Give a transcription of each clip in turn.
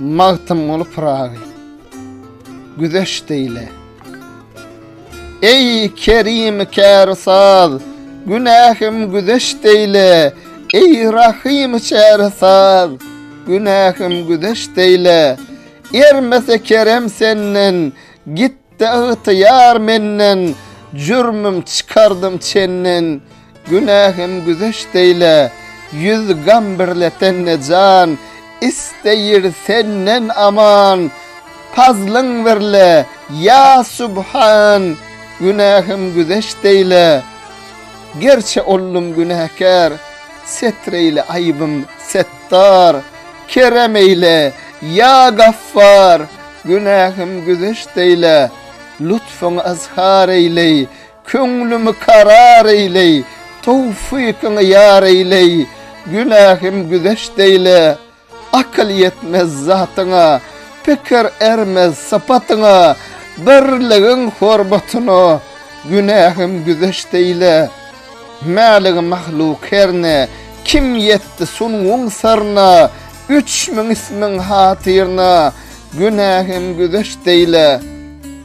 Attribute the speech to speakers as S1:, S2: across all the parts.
S1: Magtymguly Pyragy. Güzeşt eýle. Eý Kerim kärsaz, günähim güzeşt eýle, Eý Rahym çäresaz, günähim güzeşt eýle. Ermese kerem senden, gitdi ygtyýar menden, Jürmüm çykardym çenden, Günähim güzeşt eýle, Ýüz gam birle tende jan, Isteýir senden aman, Pazlyň birle, ýa Subhan, Günähim güzeşt eýle. Gerçe oldum günäkär, Setr eýle aýbym, Settar, Kerem eýle, ýa Gaffar, Günähim güzeşt eýle. Lutfuňy yzhar eýleý, Köňlümi karar eýleý, Towfykyňy ýar eýleý, Günähim güzeşt eýle. Akyl ýetmez zatyňa, Pikir ermez sypatyňa, Birligiň hormatyna, Günähim güzeşt eýle. Mäligi mahluk herne, Kim ýetdi sunguň syryna, 3000 ismiň hatyryna, Günähim güzeşt eýle.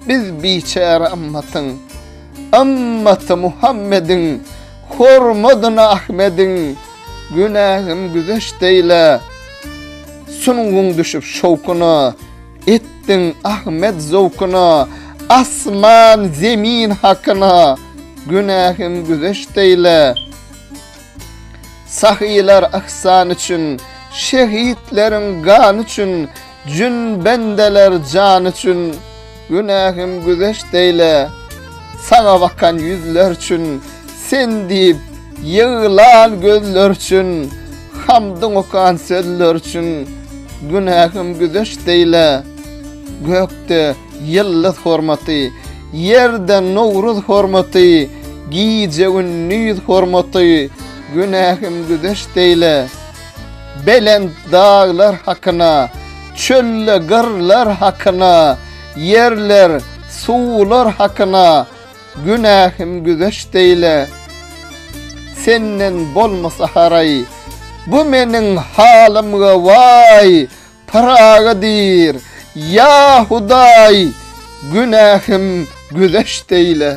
S1: Biz biçäre ymmatyň, Ymmaty Muhammediň, Hormadyna Ahmediň, Günähim güzeşt eýle. Sunguň düşüp şowkuna, Etdiň Ahmet zowkuna, Asman, zemin hakyna, Günähim güzeşt eýle. Sahylar yhsan üçin, Şehitleriň gany üçin, Jün bendeler jany üçin, Günähim güzeşt eýle. Saňa bakan ýüzler üçin, Sen diýip ýyglan gözler üçin, Hamdyň okan sözler üçin, Günähim güzeşt eýle. Gökde ýyldyz hormaty, Ýerde Nowruz hormaty, Gije-gündiz hormaty, Günähim güzeşt eýle. Belent daglar hakyna, Çölle gyrlar hakyna, Ýerler, suwlar hakyna, Günähim güzeşt eýle. Senden bolmasa haraý, Bu meniň halymga waý, Pyragy diýr, Ýa Hudaý, Günähim güzeşt eýle.